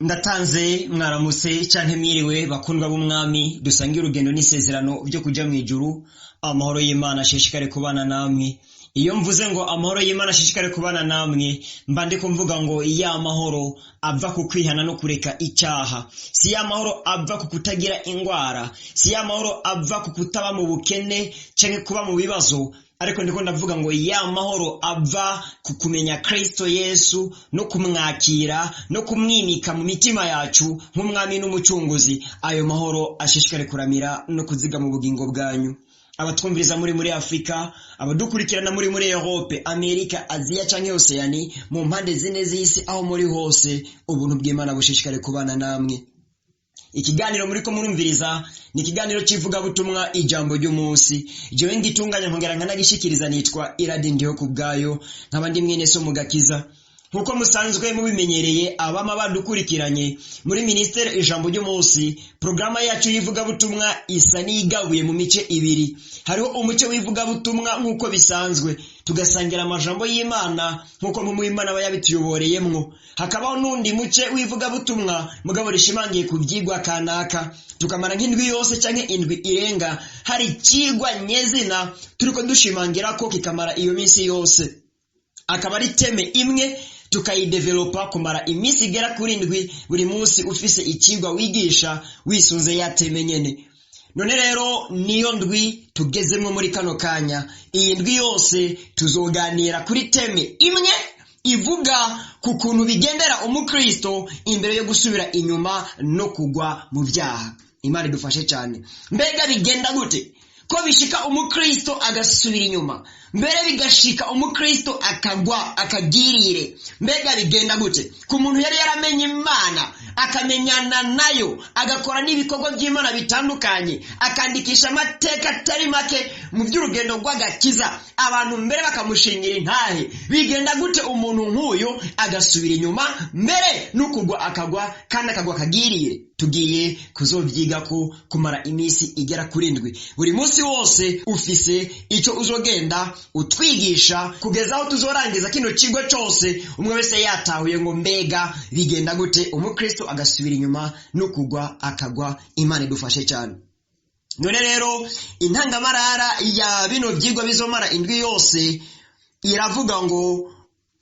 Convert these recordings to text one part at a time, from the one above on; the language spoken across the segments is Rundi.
Ndatanze mwaramutse canke mwiriwe, bakundwa b'Umwami dusangiye urugendo n'isezerano vyo kuja mw'ijuru. Amahoro y'Imana ashishikare kubana namwe. Iyo mvuze ngo amahoro y'Imana ashishikare kubana namwe, mba ndiko mvuga ngo ya mahoro ava ku kwihana no kureka icyaha, si ya mahoro ava ku kutagira ingwara, si ya mahoro ava ku kutaba mu bukene canke kuba mu bibazo, ariko ndiko ndavuga ngo ya mahoro ava ku kumenya Kristo Yesu no kumwakira no kumwimika mu mitima yacu nk'umwami n'umucunguzi. Ayo mahoro ashishikare kuramira no kuziga mu bugingo bwanyu. Abatwumviriza muri Afrika, abadukurikirana muri Europe, Amerika, Aziya canke Oceani, mu mpande zine z'isi, aho muri hose, ubuntu bw'Imana bushishikare kubana namwe. Ikiganiro muriko murumviriza ni ikiganiro c'ivugabutumwa Ijambo ry'Umunsi. Jewe ngitunganya nkongera nkanagishikiriza nitwa Iradi Ndiho ku bwayo, nkaba ndi mwene so mu gakiza. Nkuko musanzwe mubimenyereye, abama badukurikiranye muri Ministere Ijambo ry'Umunsi, programa yacu y'ivugabutumwa isa n'igabuye mu mice ibiri. Hariho umuce w'ivugabutumwa nk'uko bisanzwe, tugasangira amajambo y'Imana nk'uko mu Imana aba yabituyoboreyemwo. Hakabaho n'undi muce w'ivugabutumwa mugabo rishimangiye ku vyigwa kanaka, tukamara nk'indwi yose canke indwi irenga hari icigwa nyezina turiko dushimangira ko kikamara iyo minsi yose. Akaba ari teme imwe tukayidevelopa kumara iminsi igera kuri ndwi, buri munsi ufise icigwa wigisha wisunze ya teme nyene. None rero niyo ndwi tugezemwo muri kano kanya. Iyi ndwi yose tuzoganira kuri teme imwe ivuga ku kuntu bigendera umukristo imbere yo gusubira inyuma no kugwa mu vyaha. Imana idufashe cyane. Mbega bigenda gute ko bishika umukristo agasubira inyuma, mbere bigashika umukristo akagwa akagirire? Mbega bigenda gute ku muntu yari yaramenye Imana, akamenyana nayo, agakora n'ibikorwa by'Imana bitandukanye, akandikisha amateka atari make mu by'urugendo rw'agakiza, abantu mbere bakamushingira intahe? Bigenda gute umuntu nk'uyu agasubira inyuma, mbere n'ukugwa akagwa, kandi akagwa akagirire? Tugiye kuzovyiga ko kumara iminsi igera kuri ndwi. Buri munsi wose ufise ico uzogenda utwigisha kugeza aho tuzorangiza kino kigo cose, umwe wese yatahuye ngo mbega bigenda gute umukristo agasubira inyuma no kugwa akagwa. Imana idufashe cyane. None rero intangamarara ya bino vyigwa bizomara indwi yose iravuga ngo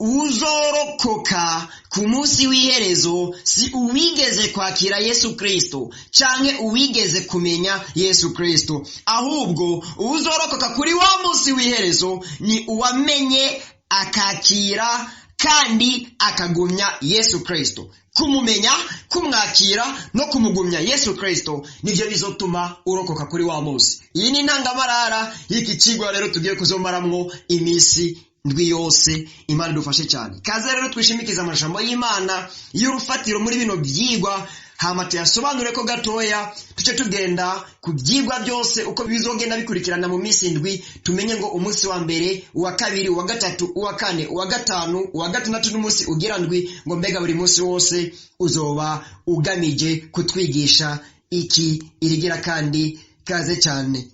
uzorokoka ku munsi w'iherezo si uwigeze kwakira Yesu Kristo canke uwigeze kumenya Yesu Kristo, ahubwo uzorokoka kuri wa munsi w'iherezo ni uwamenye, akakira kandi akagumya Yesu Kristo. Kumumenya, kumwakira no kumugumya Yesu Kristo nivyo bizotuma urokoka kuri wa munsi. Iyi ni intangamarara y'iki cigwa rero tugiye kuzomaramwo iminsi ndwi yose. Imana idufashe cyane. Kaze rero twishimikiza amajambo y'Imana y'urufatiro muri bino vyigwa, hama tuyasobanure ko gatoya, tuce tugenda ku vyigwa byose uko bizogenda bikurikirana mu minsi ndwi, tumenye ngo umunsi wa mbere, uwa kabiri, uwa gatatu, uwa kane, uwa gatanu, uwa gatandatu n'umunsi ugira ndwi, ngo mbega buri munsi wose uzoba ugamije kutwigisha iki irigira. Kandi kaze cyane.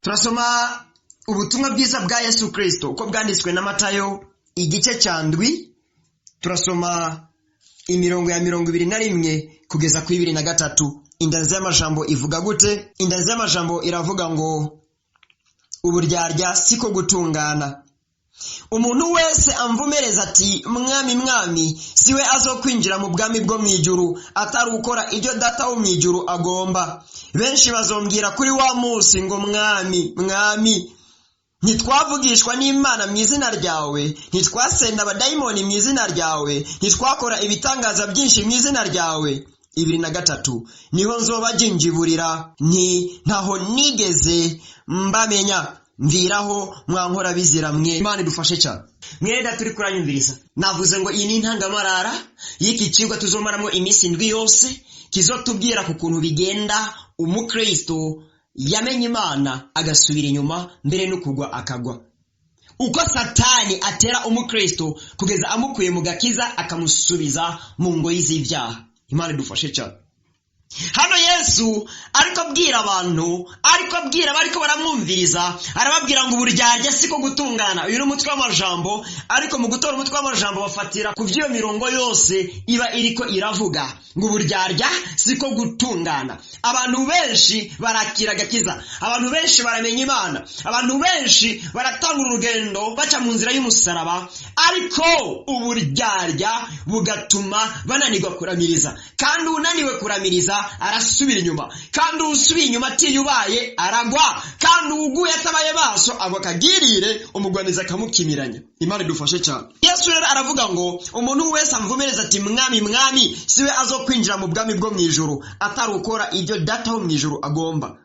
Turasoma ubutumwa bwiza bwa Yesu Kristo uko bwanditswe na Matayo igice ca ndwi, turasoma imirongo ya 21 kugeza kuri 23. Indanzi y'amajambo ivuga gute? Indanzi y'amajambo iravuga ngo uburyarya siko gutungana. Umuntu wese amvumereza ati mwami mwami siwe azokwinjira mu bwami bwo mw'ijuru, atari gukora ibyo data wo mw'ijuru agomba. Benshi bazombwira kuri wa munsi ngo mwami mwami, ntitwavugishwa n'Imana mu izina ryawe, ntitwasenda abadayimoni mu izina ryawe, ntitwakora ibitangaza byinshi mu izina ryawe. 23 niho nzoba jinjiburira nti ntaho nigeze mbamenya, mviraho mwankora bizira mwe. Imana idufashe cyane. Mwene turi kuranyumviriza, navuze ngo iyi ni intangamarara y'iki cigwa tuzomaramo iminsi ndwi yose, kizotubwira ku kuntu bigenda umukristo yamenye Imana agasubira inyuma mbere no kugwa akagwa, uko Satani atera umukristo kugeza amukuye mu gakiza akamusubiza mu ngoyi z'ivyaha. Imana idufashe cyane. Hano Yesu ariko abwira abantu, ariko abwira abariko baramwumviriza, arababwira ngo uburyarya siko gutungana. Uyu ni umutwe w'amajambo, ariko mu gutora umutwe w'amajambo bafatira ku by'iyo mirongo yose iba iriko iravuga ngo uburyarya siko gutungana. Abantu benshi barakira agakiza, abantu benshi baramenya Imana, abantu benshi baratanga urugendo baca mu nzira y'umusaraba, ariko uburyarya bugatuma bananirwa kuramiriza. Kandi unaniwe kuramiriza arasubira inyuma, kandi usubiye inyuma atiyubaye aragwa, kandi uguye atabaye maso agwa akagirire, umugwaniza akamukimiranya. Imana idufashe cyane. Yesu rero aravuga ngo umuntu wese amvumereza ati mwami mwami, siwe azokwinjira mu bwami bwo mu ijuru atari ukora ibyo Data wo mu ijuru agomba.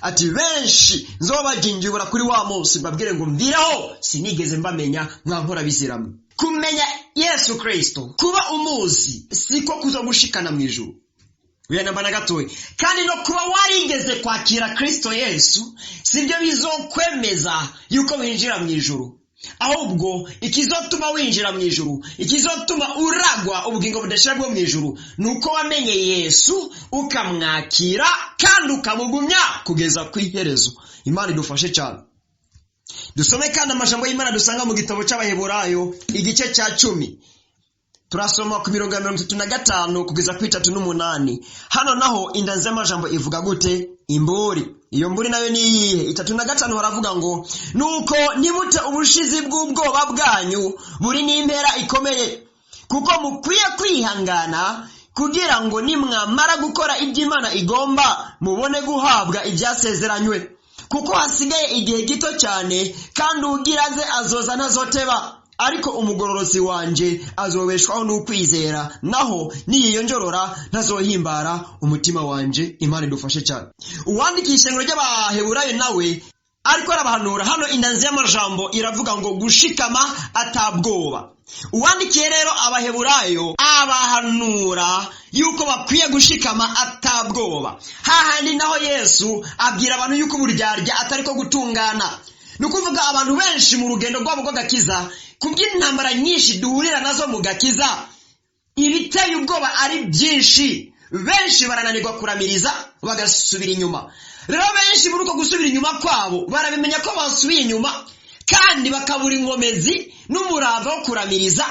Ati benshi nzobajinjibura kuri wa munsi mbabwire ngo mviraho, sinigeze mbamenya, mwankora biziramo. Kumenya Yesu Kristo, kuba umuzi, siko kuzo gushikana mu ijuru uyanamba na gatoya. Kandi no kuba warigeze kwakira Kristo Yesu sibyo bizokwemeza yuko winjira mu ijuru. Ahubwo ikizotuma winjira mu ijuru, ikizotuma uragwa ubugingo budashira bwo mu ijuru, ni uko wamenye Yesu ukamwakira kandi ukamugumya kugeza ku iherezo. Imana idufashe cyane. Dusome kandi amajambo y'Imana dusanga mu gitabo cy'Abaheburayo igice cya 10. Turasoma ku mirongo ya 35 kugeza ku 38. Hano naho indanzi y'amajambo ivuga gute? Imburi. Iyo mburi nayo ni iyihe? 35 baravuga ngo nuko nibute ubushizi bw'ubwoba bwanyu buri n'impera ikomeye, kuko mukwiye kwihangana kugira ngo nimwamara gukora iby'Imana igomba mubone guhabwa ibyasezeranywe. Kuko hasigaye igihe gito cyane, kandi ugira aze azoza ntazoteba, ariko umugororozi wanje azobeshwaho n'ukwizera, naho niyiyonjorora ntazohimbara umutima wanje. Imana idufashe cyane. Uwandikisha ishengero ry'Abaheburayo nawe ariko arabahanura. Hano indanzi y'amajambo iravuga ngo gushikama atabwoba. Uwandikiye rero Abaheburayo abahanura yuko bakwiye gushikama atabwoba. Hahandi naho Yesu abwira abantu yuko uburyarya atari ko gutungana. Ni ukuvuga abantu benshi mu rugendo rwabo rw'agakiza, kubw'intambara nyinshi duhurira nazo mu gakiza, ibiteye ubwoba ari byinshi, benshi barananirwa kuramiriza bagasubira inyuma. Rero benshi muri uko gusubira inyuma kwabo barabimenya ko basubiye inyuma, kandi bakabura inkomezi n'umurava wo kuramiriza,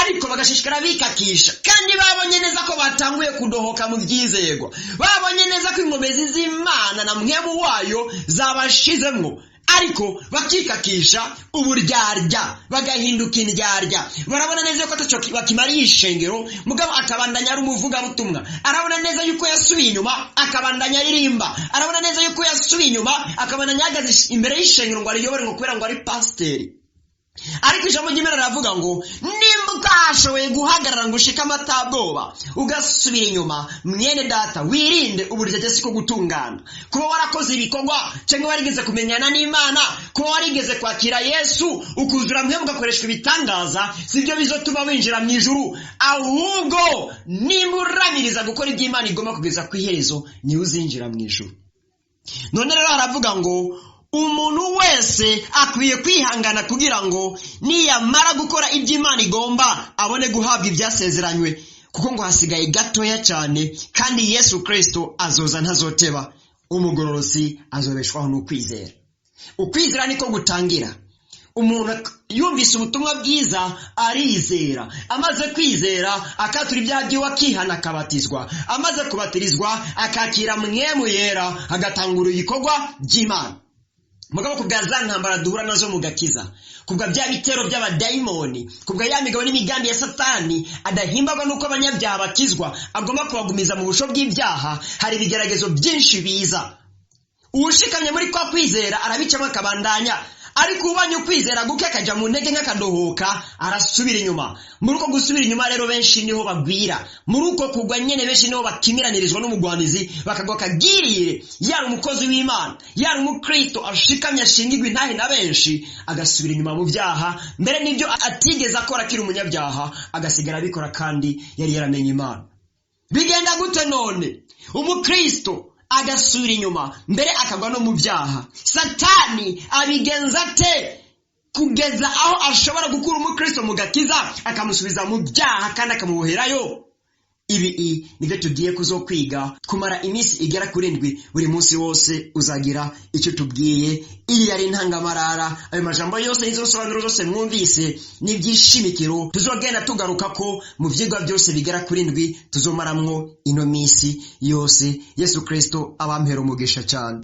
ariko bagashishikara bikakisha. Kandi babonye neza ko batanguye kudohoka mu byizego, babonye neza ko inkomezi z'Imana na mwemu wayo zabashizemwo, ariko bakikakisha uburyarya, bagahinduka indyarya. Barabona neza ko ataco bakimariye ishengero, mugabo akabandanya ari umuvugabutumwa. Arabona neza yuko yasubiye inyuma, akabandanya aririmba. Arabona neza yuko yasubiye inyuma, akabandanya ahagaze imbere y'ishengero ngo ariyobore, ngo kubera ngo ari pasiteri. Ariko ijambo ry'Imana riravuga ngo nimba utashoboye guhagarara ngo ushike amatabwoba ugasubira inyuma, mwene data wirinde uburyarya siko gutungana. Kuba warakoze ibikorwa cyangwa warigeze kumenyana n'Imana, kuba warigeze kwakira Yesu ukuzura mwe mugakoreshwa ibitangaza, sibyo bizotuma winjira mu ijuru. Ahubwo nimba uramiriza gukora iby'Imana igomba kugeza ku iherezo, niwe uzinjira mu ijuru. None rero haravuga ngo umuntu wese akwiye kwihangana kugira ngo niyamara gukora iby'Imana igomba abone guhabwa ibyasezeranywe, kuko ngo hasigaye gatoya cyane, kandi Yesu Kristo azoza ntazoteba. Umugororosi azobeshwaho n'ukwizera. Ukwizera niko gutangira. Umuntu yumvise ubutumwa bwiza arizera, amaze kwizera akatura ibyaha byiwe akihana akabatizwa, amaze kubatirizwa akakira mwemu yera, agatangura ibikorwa by'Imana. Mugabo kubwa za ntambara duhura nazo mu gakiza, kubwa bya bitero by'abadayimoni, kubwa ya migabo n'imigambi ya Satani adahimbagwa nuko abanyabyaha bakizwa, agomba kubagumiza mu busho bw'ibyaha, hari ibigeragezo byinshi biza. Uwushikamye muri kwa kwizera arabicamo akabandanya, ariko ubanye ukwizera guke akajya mu ntege nk'akadohoka arasubira inyuma. Muri uko gusubira inyuma rero benshi niho bagwira, muri uko kugwa nyene benshi niho bakimiranirizwa n'umugwanizi, bakagwa akagirire. Yari umukozi w'Imana, yari umukristo ashikamye ashingirwa intahe na benshi, agasubira inyuma mu byaha, mbere n'ibyo atigeze akora akiri umunyabyaha agasigara abikora kandi yari yaramenye Imana. Bigenda gute none umukristo agasubira inyuma mbere akagwa no mu byaha? Satani abigenza ate kugeza aho ashobora gukura umukristo mu gakiza akamusubiza mu byaha kandi akamuboherayo? Ibi nibyo tugiye kuzokwiga kumara iminsi igera kuri 7. Buri munsi wose uzagira icyo tubwiye. Iri yari intangamarara. Ayo majambo yose n'izo nsobanuro zose mwumvise n'ibyishimikiro tuzogenda tugaruka ko mu vyigwa byose bigera kuri 7 tuzomaramwo ino minsi yose. Yesu Kristo abampera umugisha cyane.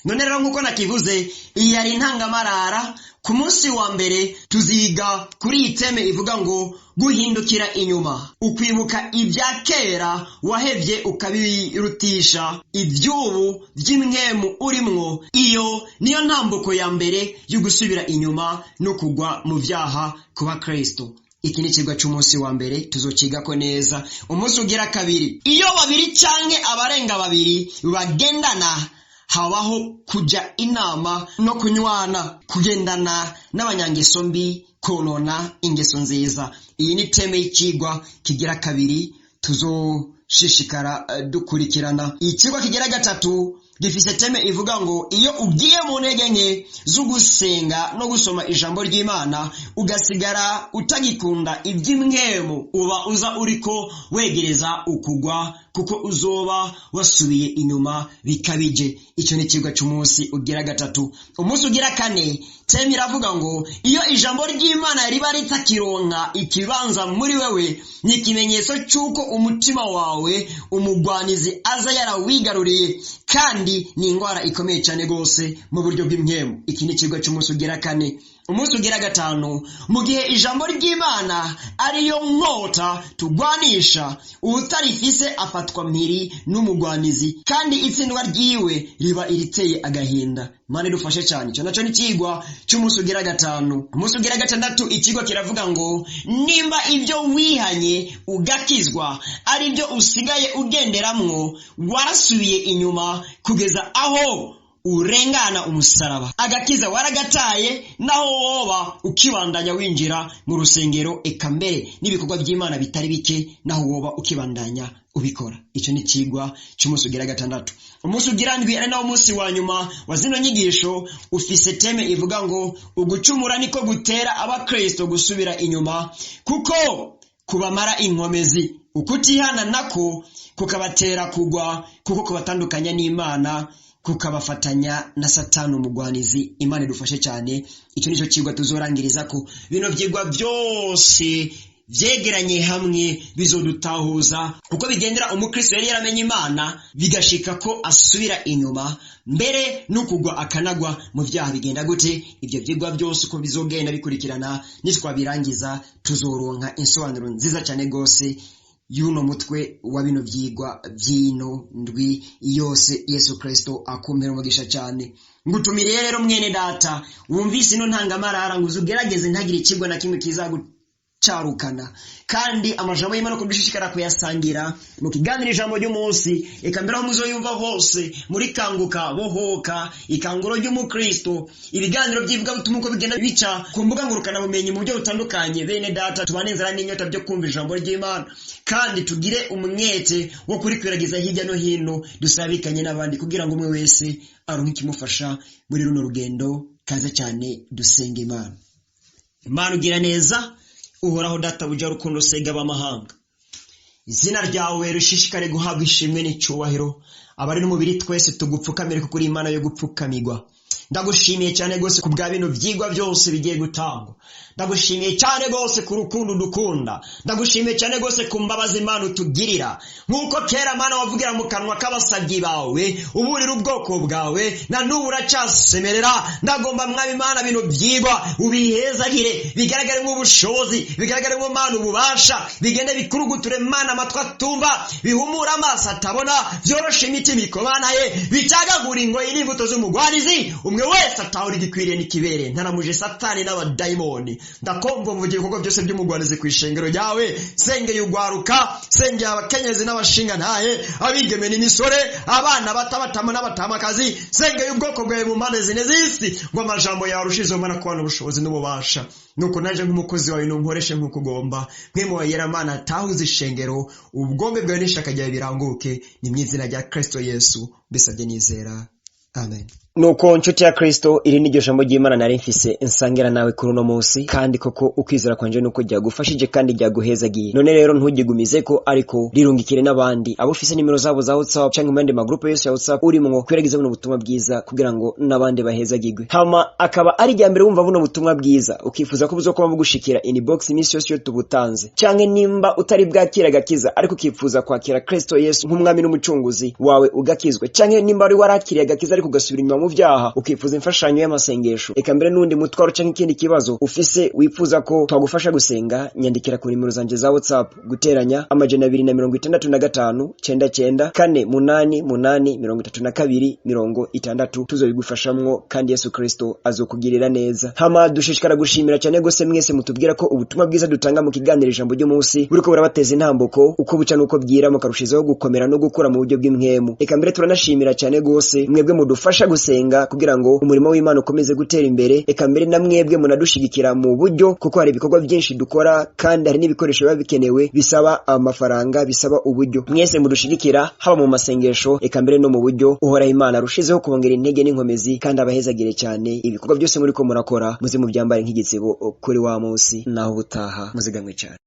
None rero nk'uko nakivuze, iyi yari intangamarara. Ku munsi wa mbere tuziga kuri iyi teme ivuga ngo guhindukira inyuma, ukwibuka ibya kera wahevye ukabirutisha iby'ubu by'imwemu urimwo. Iyo niyo ntambuko ya mbere yo gusubira inyuma no kugwa mu vyaha ku bakristo. Iki ni ikigwa c'umunsi wa mbere, tuzocigako neza. Umunsi ugira kabiri, iyo babiri canke abarenga babiri bagendana habaho kuja inama no kunywana, kugendana n'abanyangeso mbi konona ingeso nziza. Iyi ni teme y'ikigwa kigira kabiri tuzoshishikara dukurikirana. Ikigwa kigira gatatu gifise teme ivuga ngo iyo ugiye mu ntege nke z'ugusenga no gusoma ijambo ry'Imana ugasigara utagikunda iby'imwemu, uba uza uriko wegereza ukugwa, kuko uzoba wasubiye inyuma bikabije. Icyo ni ikigwa cy'umunsi ugira gatatu. Umunsi ugira kane, teme iravuga ngo iyo ijambo ry'Imana riba ritakironka ikibanza muri wewe, ni ikimenyetso cy'uko umutima wawe umugwanizi aza yarawigaruriye, kandi ni ingwara ikomeye cyane gose mu buryo bw'imwemu. Iki ni ikigwa cy'umunsi ugira kane. Umunsi ugira gatanu, mu gihe ijambo ry'Imana ariyo nkota tugwanisha, utarifise afatwa mpiri n'umugwanizi, kandi itsindwa ryiwe riba iriteye agahinda. Imana idufashe cyane. Icyo naco ni ikigwa cy'umunsi ugira gatanu. Umunsi ugira gatandatu, ikigwa kiravuga ngo nimba ibyo wihanye ugakizwa ari byo usigaye ugenderamwo, warasubiye inyuma kugeza aho urengana umusaraba. Agakiza waragataye, naho woba ukibandanya winjira mu rusengero, eka mbere n'ibikorwa by'Imana bitari bike, naho woba ukibandanya ubikora. Icyo ni ikigwa cy'umunsi ugira gatandatu. Umunsi ugira ndwi, ari nawo munsi wa nyuma wa zino nyigisho, ufise teme ivuga ngo ugucumura niko gutera abakristo gusubira inyuma, kuko kubamara inkomezi. Ukutihana nako kukabatera kugwa, kuko kubatandukanya n'Imana, kukabafatanya na Satani umugwanizi. Imana idufashe cyane. Icyo nico kigwa tuzorangiriza ko bino vyigwa byose vyegeranye hamwe bizodutahuza kuko bigendera umukristo yari yaramenye Imana, bigashika ko asubira inyuma mbere no kugwa akanagwa mu vyaha. Bigenda gute? Ivyo vyigwa byose uko bizogenda bikurikirana, nitwabirangiza tuzoronka insobanuro nziza cyane gose y'uno mutwe wa bino vyigwa vy'ino ndwi yose. Yesu Kristo akumpera umugisha cyane. Ngutumiriye rero mwene data wumvise ino ntangamarara ngo uzugerageze ntagire ikigwa na kimwe kizagucarukana, kandi amajambo y'Imana ko dushishikara kuyasangira mu kiganiro ijambo ry'umunsi, eka mbere aho muzoyumva hose muri Kanguka Bohoka, ikanguro ry'umukristo, ibiganiro by'ivugabutumwa uko bigenda bica ku mbuga ngurukanabumenyi mu buryo butandukanye. Bene data, tubane inzara n'inyota byo kumva ijambo ry'Imana, kandi tugire umwete wo kurikwiragiza hirya no hino, dusabikanye n'abandi kugira ngo umwe wese aronke ikimufasha muri runo rugendo. Kaze cyane dusenga Imana. Imana ugira neza, Uhoraho data buja rukundo sega abamahanga, izina ryawe rishishikare guhabwa ishimwe n'icyubahiro. Abari n'umubiri twese tugupfukamire, kuko uri Imana yo gupfukamirwa. Ndagushimiye cyane gose ku bwa bino vyigwa byose bigiye gutangwa. Ndagushimiye cyane gose ku rukundo dukunda. Ndagushimiye cyane gose ku mbabazi Imana utugirira. Nk'uko kera Mana wavugira mu kanwa k'abasabyi bawe, uburira ubwoko bwawe, na n'ubu uracyasemerera. Ndagomba mwami Imana bino vyigwa ubihezagire, bigaragare nk'ubushobozi, bigaragare nk'Imana ububasha, bigende bikuruguture Mana amatwi atumva, bihumura amaso atabona, byoroshe imitima ikomanaye, bicagagura ingoyi n'imbuto z'umugwanizi, umwe wese atahura igikwiriye n'ikibereye. Ntaramuje Satani n'abadayimoni. Ndakomva mvugira ibikorwa byose by'umugwanizi ku ishengero ryawe. Sengeye ugwaruka, sengeye abakenyezi n'abashingantahe, abigeme n'imisore, abana bato, abatama n'abatamakazi, sengeye ubwoko bwawe mu mpande zine z'isi, ngo amajambo yawe arushizeho Mana kubana ubushobozi n'ububasha. Nuko naje nk'umukozi wawe nunkoreshe nk'uko ugomba. Mwe mu bayera Mana tahuze ishengero, ubugombe bwawe n'ishaka ryawe biranguke. Ni mu izina rya Kristo Yesu mbisabye nizera, amen. Nuko nshuti ya Kristo, iri ni ryo jambo ry'Imana nari mfise nsangira nawe kuri uno munsi, kandi koko ukwizera kwanje nuko ryagufashije kandi ryaguhezagiye. None rero ntugigumizeko, ariko rirungikire n'abandi abo ufise nimero zabo za WhatsApp canke mu yandi magrupe yose ya WhatsApp urimwo, kweragiza buno butumwa bwiza kugira ngo n'abandi bahezagirwe. Hama akaba ari irya mbere wumva buno butumwa bwiza, ukifuza ko buzokoma bugushikira inbox iminsi yose iyo tubutanze, canke nimba utari bwakira agakiza ariko ukifuza kwakira Kristo Yesu nk'umwami n'umucunguzi wawe ugakizwa, canke nimba wari warakiriye agakiza ariko ugasubira inyuma mu vyaha ukifuza imfashanyo y'amasengesho, eka mbere n'undi mutwaro canke ikindi kibazo ufise wifuza ko twagufasha gusenga, nyandikira ku nimero zanje za WhatsApp: guteranya 265 99 4 8 8 32 60. Tuzobigufashamwo kandi Yesu Kristo azokugirira neza. Hama dushishikara gushimira cyane gose mwese mutubwira ko ubutumwa bwiza dutanga mu kiganiro Ijambo ry'Umunsi buriko burabateza intambuko uko buca nuko bwira, mukarushizaho gukomera no gukura mu buryo bw'impwemu. Eka mbere turanashimira cyane gose mwebwe mudufasha gusenga kugira ngo umurimo w'Imana ukomeze gutera imbere, eka mbere na mwebwe munadushigikira mu buryo, kuko hari ibikorwa byinshi dukora kandi hari n'ibikoresho biba bikenewe bisaba amafaranga, bisaba uburyo. Mwese mudushigikira haba mu masengesho eka mbere no mu buryo, Uhoraho Imana arushizeho kubongera intege n'inkomezi kandi abahezagire cyane. Ibikorwa byose muriko murakora muze mubyambare nk'igitsibo kuri wa munsi. Naho ubutaha, muzigamwe cyane.